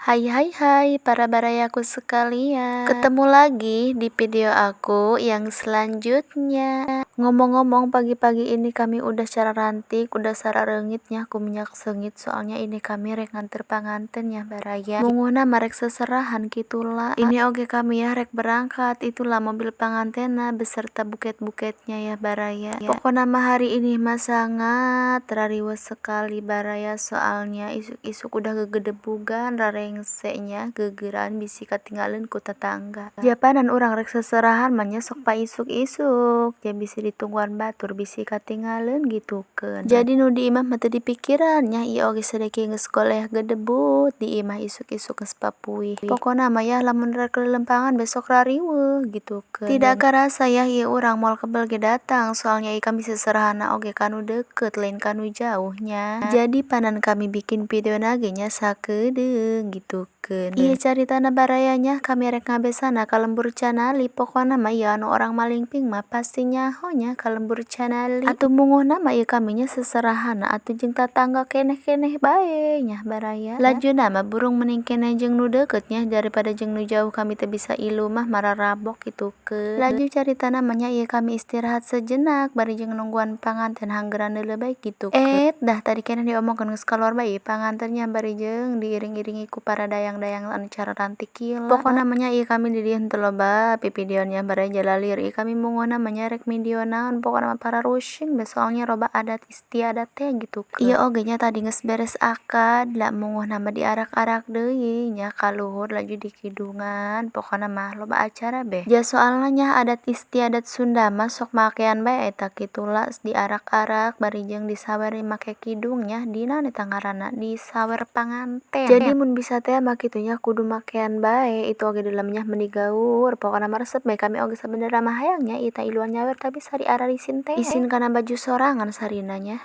Hai hai hai para barayaku sekalian. Ketemu lagi di video aku yang selanjutnya. Ngomong-ngomong, pagi-pagi ini kami udah cararantik, udah sarareungitnya ku minyak seungit. Soalnya ini kami rek nganter panganten ya, baraya. Munguhna mah rek seserahan gitulah. Ini oge kami ya rek berangkat. Itulah mobil pangantena beserta buket-buketnya ya, baraya. Pokoknya mah hari ini mah sangat rariweuh sekali, baraya. Soalnya isuk-isuk udah gegedebugan, rarengse nya gegeran bisi katinggalin ku tetangga. Japanan urang rek seserahan mah nya sok paisuk-isuk ya, bisi ditungguan batur, bisi katinggalin gitu keun. Jadi nu di imah mah teu dipikiran nya. Ieu oge sadeki geus goleh gedebut di imah, isuk-isuk geus papuih. Pokona mah ya lamun rek lelempangan besok rariweuh gitu keun. Tidak karasa ya, ieu urang moal kebel ge datang, soalnya ieu kami seserahanna oge ka nu deukeut, lain ka nu jauh nya. Jadi panan kami bikin video na ge nya sakedeung gitu keun. Ieu caritana, baraya nya, kami rek ngabesana ka Lembur Canali. Pokona mah ieu anu orang Malingping mah pasti nyaho nya ka Lembur Canali. Atuh munguhna mah ieu kami nya seserahanna atuh jeung tatangga keneh-keneh bae nya, baraya. Lajuna mah burung mending keneh jeung nu deukeut nya daripada jeung nu jauh, kami teu bisa ilu mah mararabok gitu keun. Laju caritana mah nya, ieu kami istirahat sejenak bari jeung nungguan panganten hanggeran heula bae gitu keun. Eh, dah tadi keneh diomongkeun geus kaluar bae pangantennya bari jeung diiring-iringi ku para dayang-dayang anu cararantik kieu lah. Pokona mah nya ieu kami di dieu henteu loba pivideoan nya, baraya, jalalir. Ieu kami munguhna mah nya rek video naon, pokona mah pararusing bae, soalnya loba adat istiadat teh gitu keun. Ieu oge nya tadi geus beres akad lah, munguhna mah diarak-arak deui nya ka luhur, laju dikidungan. Pokona mah loba acara beh ja, soalna nya adat istiadat Sunda mah sok makean bae eta kitu lah, diarak-arak bari jeung disawer make kidung nya, di naon eta ngaranna, disawer panganten. Jadi mun bisa teh mah kitu nya, kudu makean bae itu oge dalamnya meuni gaur. Pokona mah resep bae. Kami oge sabenerna mah hayang nya ieu teh iluan nyawer, tapi sari ararisin teh isin kana baju sorangan sarina nya.